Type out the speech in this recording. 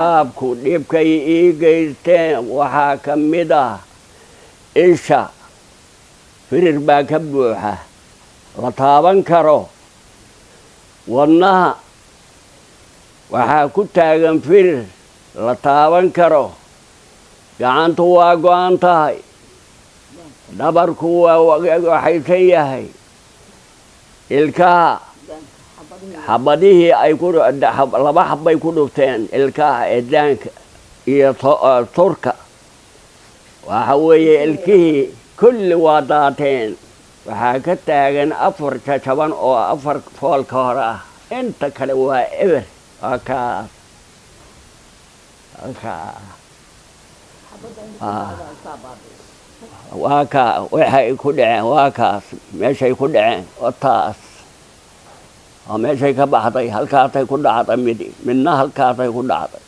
Shabaabku dhibkay ii geysteen waxaa ka mid ah isha firir baa ka buuxa la taaban karo, wadnaha waxaa ku taagan firir la taaban karo, gacantu waa go'an tahay, dhabarku waa waxaysan yahay, ilkaha xabadihii ay ku laba xabbay ku dhufteen ilkaha eedaanka iyo turka. Waxa weeye ilkihii kulli waa daateen. Waxaa ka taagan afar jajaban oo afar foolka hore ah, inta kale waa eber. Waa kaas kaa, waa kaa waxay ku dhaceen, waa kaas meeshay ku dhaceen, waa taas, waa meeshay ka baxday. Halkaasay ku dhacday midi, midna halkaasay ku dhacday.